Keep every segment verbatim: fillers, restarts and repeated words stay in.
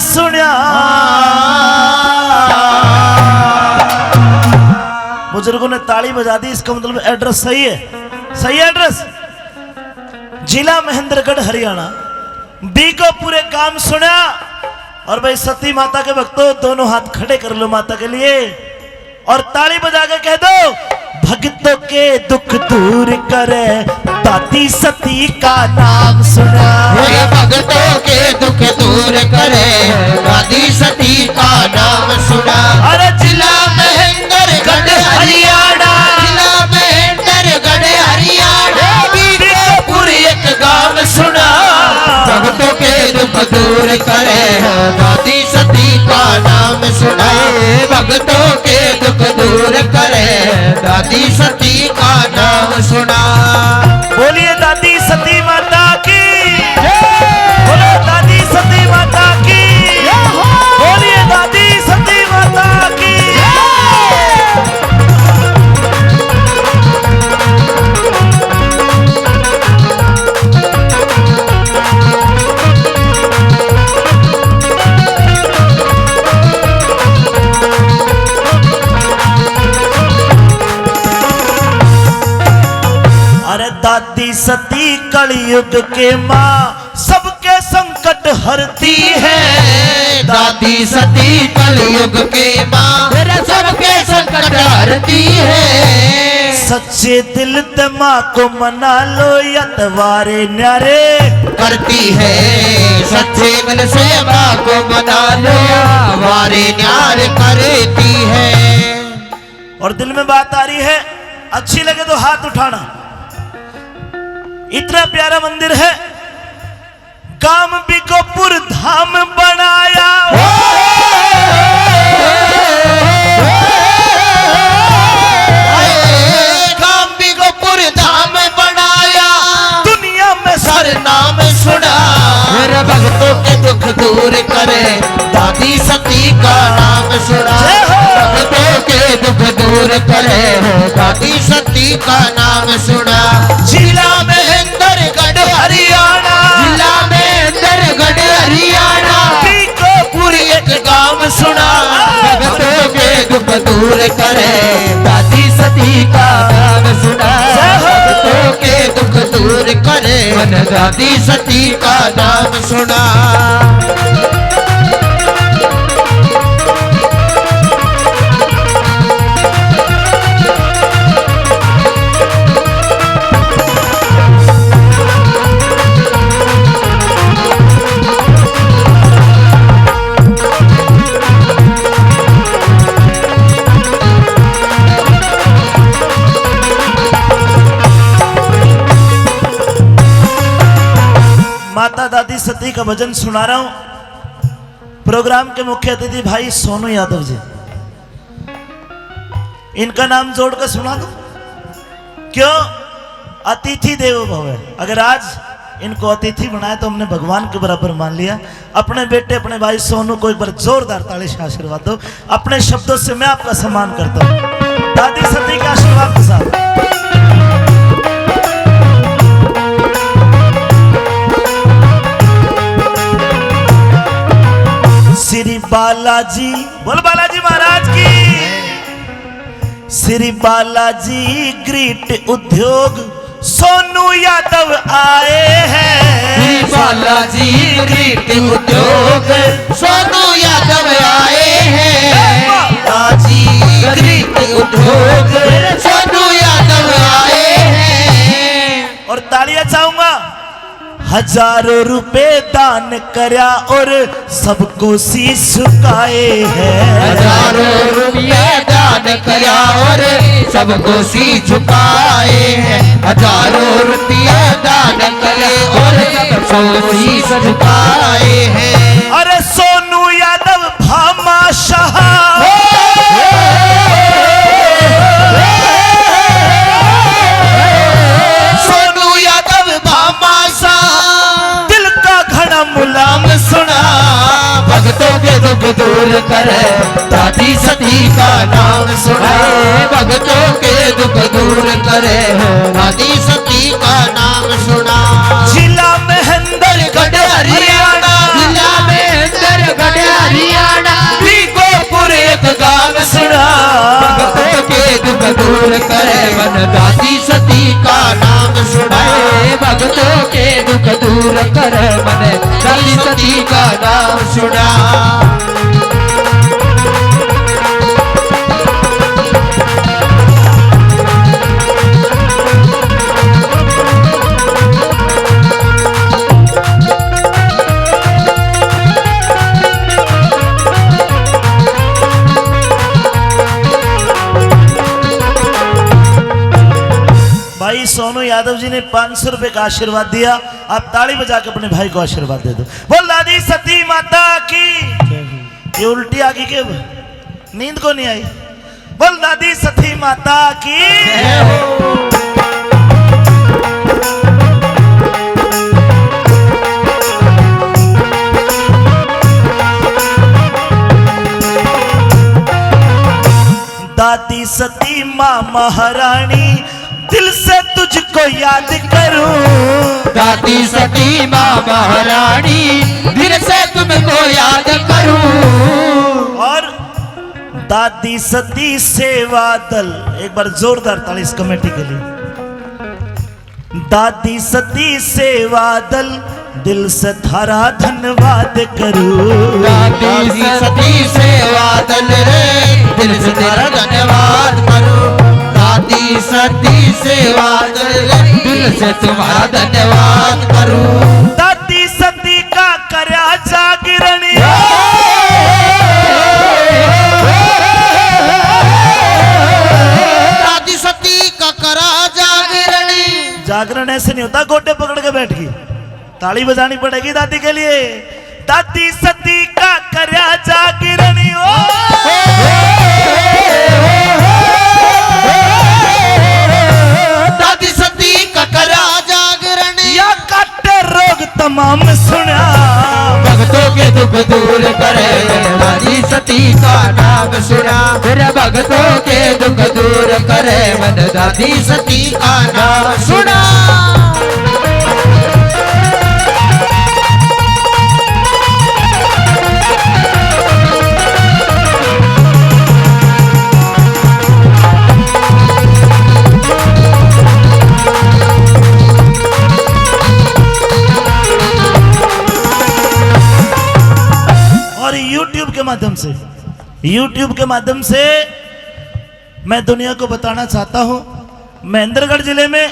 सुण्या। बुजुर्गों ने ताली बजा दी, इसका मतलब एड्रेस सही है, सही एड्रेस। जिला महेंद्रगढ़, हरियाणा, बीको पूरे गांव सुण्या। और भाई सती माता के भक्तों, दोनों हाथ खड़े कर लो माता के लिए। और ताली बजा के कह दो, भक्तों के दुख दूर करे, दादी सती का नाम सुना। मेरे भक्तों के दुख दूर करे, दादी सती का नाम सुना। अरे जिला महेंद्रगढ़ हरियाणा, जिला महेंद्रगढ़ हरियाणा, बीरपुर एक गांव सुना। भक्तों के दुख दूर करे, दादी सती का नाम सुना। भक्तों के दुख दूर करे, दादी सती का नाम सुना। बोलिए दादी सती माता की। बोलो दादी सती माता की। बोलिए दादी सती माता की। अरे दादी सती कलयुग के माँ, सबके संकट हरती है। दादी सती कलयुग के माँ, मेरे सबके संकट हरती है। सच्चे दिल ते माँ को मना लो, या तवारे न्यारे करती है। सच्चे मन से माँ को मना लो, या वारे न्यार करती है। और दिल में बात आ रही है, अच्छी लगे तो हाथ उठाना। इतना प्यारा मंदिर है, गांव बिकोपुर धाम बनाया। गांव बिकोपुर धाम बनाया, दुनिया में सर नाम सुना। मेरे भक्तों के दुख दूर करे, दादी सती का नाम सुना। जय हो। भक्तों के दुख दूर करे, दादी सती का नाम सुना। जिला महेंद्रगढ़ हरियाणा, जिला महेंद्रगढ़ हरियाणा, बीकोपुर एक गांव सुना। भक्तों के दुख दूर करे, दादी सती का नाम सुना। जय हो। भक्तों के दुख दूर करे, मन दादी सती का नाम सुना। माता दादी सती का भजन सुना रहा हूं। प्रोग्राम के मुख्य अतिथि भाई सोनू यादव जी, इनका नाम जोड़ कर सुना दूं। क्यों? अतिथि देवो भव। अगर आज इनको अतिथि बनाया तो हमने भगवान के बराबर मान लिया। अपने बेटे, अपने भाई सोनू को एक बार जोरदार ताली से आशीर्वाद दो। अपने शब्दों से मैं आपका सम्मान करता हूं, दादी सती के आशीर्वाद के साथ। श्री बालाजी, बोल बालाजी महाराज की। श्री बालाजी ग्रीट उद्योग सोनू यादव आए हैं। श्री बालाजी ग्रीट उद्योग सोनू यादव आए हैं। बालाजी ग्रीट उद्योग सोनू यादव आए हैं। और तालियां चाहूंगा। हजारों रुपए दान करया और सबको शीश झुकाए हैं। हजारों रुपये दान करया और सबको शीश झुकाए हैं। हजारों रुपये दान करे और सबको शीश झुकाए हैं। अरे सोनू यादव भामाशाह। सोनू यादव भामाशाह। दिल का घना मुलाम सुना। भक्तों के दुख दूर करे, दादी सती का नाम सुना। भक्तों के दुख दूर करे, दादी सती का नाम सुना। जिला महेंद्रगढ़ हरियाणा। जिला महेंद्रगढ़ दूर करे मन दादी सती का नाम सुना। ए भक्तों के दुख दूर करे मन दादी सती का नाम सुना। भाई सोनू यादव जी ने पाँच सौ रुपए का आशीर्वाद दिया। आप ताली बजा के अपने भाई को आशीर्वाद दे दो। बोल दादी सती माता की। ये उल्टी आ गई के नींद को नहीं आई? बोल दादी सती माता की। दादी सती माँ महारानी, दिल से तुझको याद करूं। दादी सती माँ महारानी, दिल से तुमको याद करूं। और दादी सती सेवा दल, एक बार जोरदार ताली इस कमेटी के लिए। दादी सती सेवा दल, दिल से थारा धन्यवाद करूं। दादी सती सेवा दल रे, दिल से थारा धन्यवाद करूं। दादी सती सेवा दल रे, दिल से तुम्हारा धन्यवाद करूं। दादी सती का करया जागरण। दादी सती का करा जागरण। जागरण ऐसे नहीं होता गोटे पकड़ के बैठ गई, ताली बजानी पड़ेगी दादी के लिए। दादी सती का करया जागरण ओ। दादी सती का करया जागरण। या काटे रोग तमाम सुना। भक्तों के दुख दूर करे दादी सती का नाम सुना। मेरे भक्तों के दुख दूर करे मन दादी सती का नाम सुना। और YouTube के माध्यम से, YouTube के माध्यम से मैं दुनिया को बताना चाहता हूं, महेंद्रगढ़ जिले में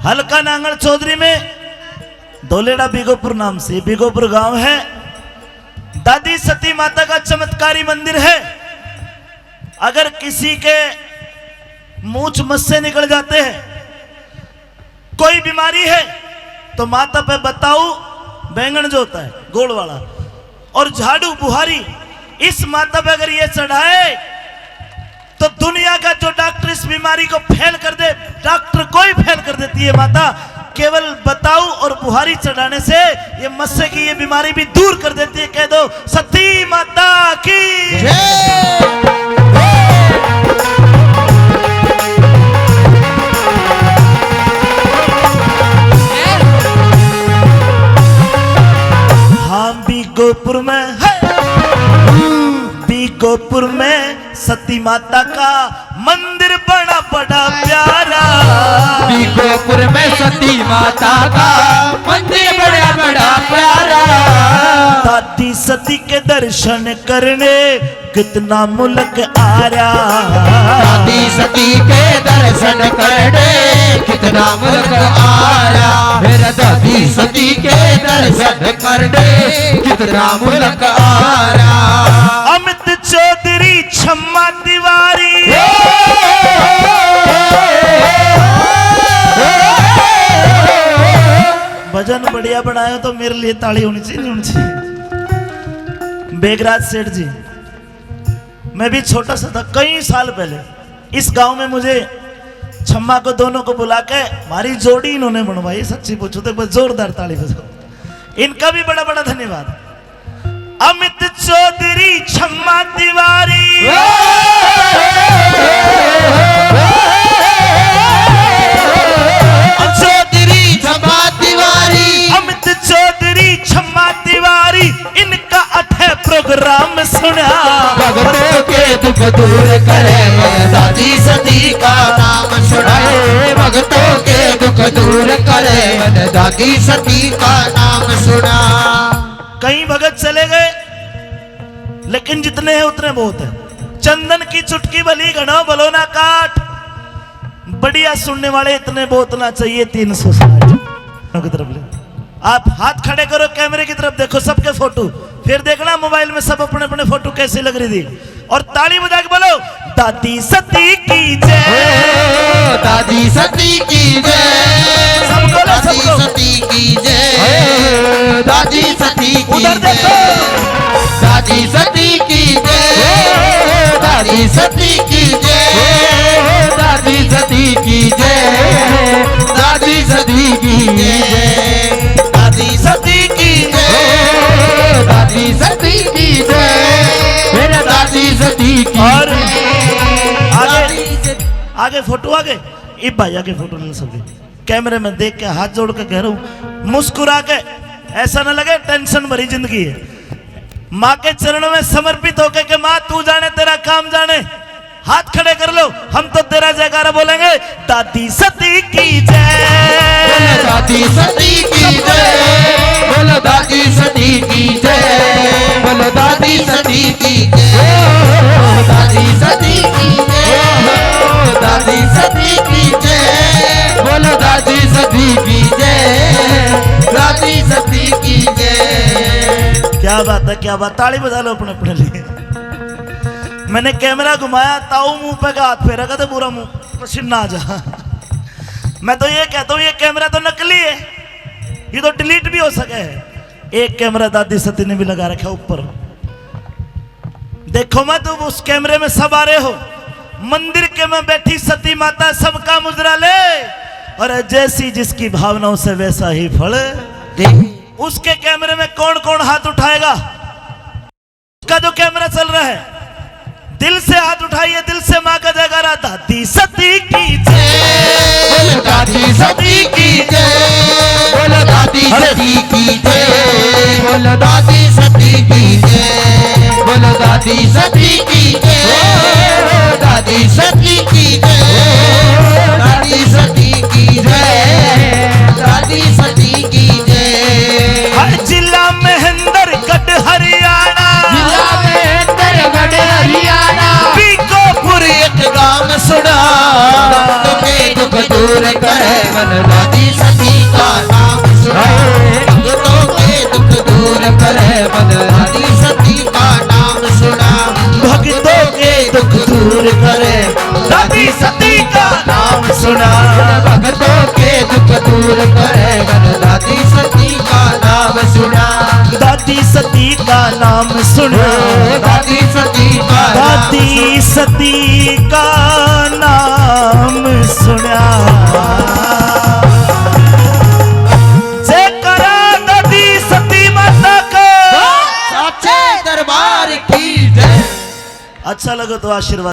हलका नांगल चौधरी में धोलेड़ा बीगोपुर नाम से, बीगोपुर गांव है, दादी सती माता का चमत्कारी मंदिर है। अगर किसी के मूछ मस्से निकल जाते हैं, कोई बीमारी है तो माता पे बताऊ, बैंगन जो होता है गोल वाला, और झाड़ू बुहारी, इस माता पे अगर ये चढ़ाए तो दुनिया का जो डॉक्टर इस बीमारी को फेल कर दे, डॉक्टर को ही फेल कर देती है माता। केवल बताऊ और बुहारी चढ़ाने से ये मस्से की ये बीमारी भी दूर कर देती है। कह दो सती माता की जय। हाँ, बीगोपुर में है, बीगोपुर में सती माता का मंदिर बड़ा बड़ा प्यारा। बीगोपुर में सती माता का मंदिर बड़ा बड़ा प्यारा। दादी सती के दर्शन करने कितना मुल्क आरा। दादी सती के दर्शन करने कितना मुल्क आरा। मेरा दादी सती के दर्शन करने कितना मुल्क आरा। अमित चौधरी छम्मा तिवारी। भजन बढ़िया बनाया तो मेरे लिए ताली होनी चाहिए, नहीं होनी चाहिए? बेगराज सेठ जी, मैं भी छोटा सा था, कई साल पहले इस गांव में मुझे छम्मा को दोनों को बुला के हमारी जोड़ी इन्होंने बनवाई। सच्ची पूछो तो एक बार जोरदार ताली बजाओ। इनका भी बड़ा बड़ा धन्यवाद। अमित चौधरी छम्मा तिवारी। चौधरी छम्मा तिवारी। अमित चौधरी छम्मा तिवारी, इनका अठे प्रोग्राम सुना। भगतों के दुख दूर करे, मन दादी सती का नाम सुनाए, भक्तों के दुख दूर करे, मन दादी सती का नाम सुना। कई भगत चले गए, लेकिन जितने हैं उतने बहुत हैं। चंदन की चुटकी भली, घणो भलो ना काट। बढ़िया सुनने वाले इतने बहुत ना चाहिए, तीन सौ साठ। की तरफ ले। आप हाथ खड़े करो, कैमरे की तरफ देखो, सबके फोटो। फिर देखना मोबाइल में सब अपने अपने फोटो कैसे लग रही थी, और ताली बजा के बोलो, दादी सती की जय। ओ, दादी सती की जय। सब बोलो, दादी सबको। सती की जय। ओ, दादी सती की उधर जय। देखो। दादी सती की जय। ओ, दादी सती की जय। ओ, दादी सती की जय। दादी सती की जय। दादी सती की जय। ओ, दादी सती की जय। मेरा दादी सती की और जय। आगे, आगे फोटो, आगे। इब भाई आगे फोटो ले सबके। कैमरे में देख के हाथ जोड़ के कह रहा हूँ, मुस्कुरा के, ऐसा ना लगे टेंशन भरी जिंदगी है। माँ के चरणों में समर्पित होके के, माँ तू जाने तेरा काम जाने, हाथ खड़े कर लो, हम तो तेरा जयकारा बोलेंगे। दादी सती की जय। बोलो दादी सती की जय। बोलो दादी सती की जय। बोलो दादी सती की जय। ओ दादी सती की जय। ओ दादी सती की जय। बोलो दादी सती की जय। दादी सती की जय। क्या बात है, क्या बात। ताली बजा लो अपने अपने लिए। मैंने कैमरा घुमाया, ताऊ मुंह पे का हाथ फेरा, कहते पूरा मुंह पसीना आ जा। मैं तो ये कहता हूँ, ये कैमरा तो नकली है, ये तो डिलीट भी हो सके है। एक कैमरा दादी सती ने भी लगा रखा ऊपर। देखो मत, उस कैमरे में सब आ रहे हो। मंदिर के में बैठी सती माता सबका मुजरा ले, और जैसी जिसकी भावनाओं से वैसा ही फल दे। उसके कैमरे में कौन कौन हाथ उठाएगा? उसका जो कैमरा चल रहा है, दिल से हाथ उठाइए, दिल से माँ का जयकारा। दादी सती की जय। बोलो दादी सती की जय। बोलो दादी सती की जय। बोलो दादी सती की जय। बोलो दादी सती की जय। दादी सती की जय। दादी सती की जय। दादी सती की जय। हर जिला महेंद्रगढ़ हरियाणा। जिला महेंद्रगढ़ हरियाणा। पीकोपुर एक गांव सुना। भक्तों के दुख दूर करे मन दादी सती का नाम सुना। भक्तों के दुख दूर करे मन दादी सती का नाम सुना। भक्तों के दुख दूर करे दादी सती का नाम सुना। भक्तों के दुख दूर करे मन दादी सती का नाम सुना। दादी सती का नाम सुना। दादी सती का नाम दादी सुना। सती का नाम सुना। जयकारा दादी सती माता का। साचे दरबार की जय। अच्छा लगे तो आशीर्वाद।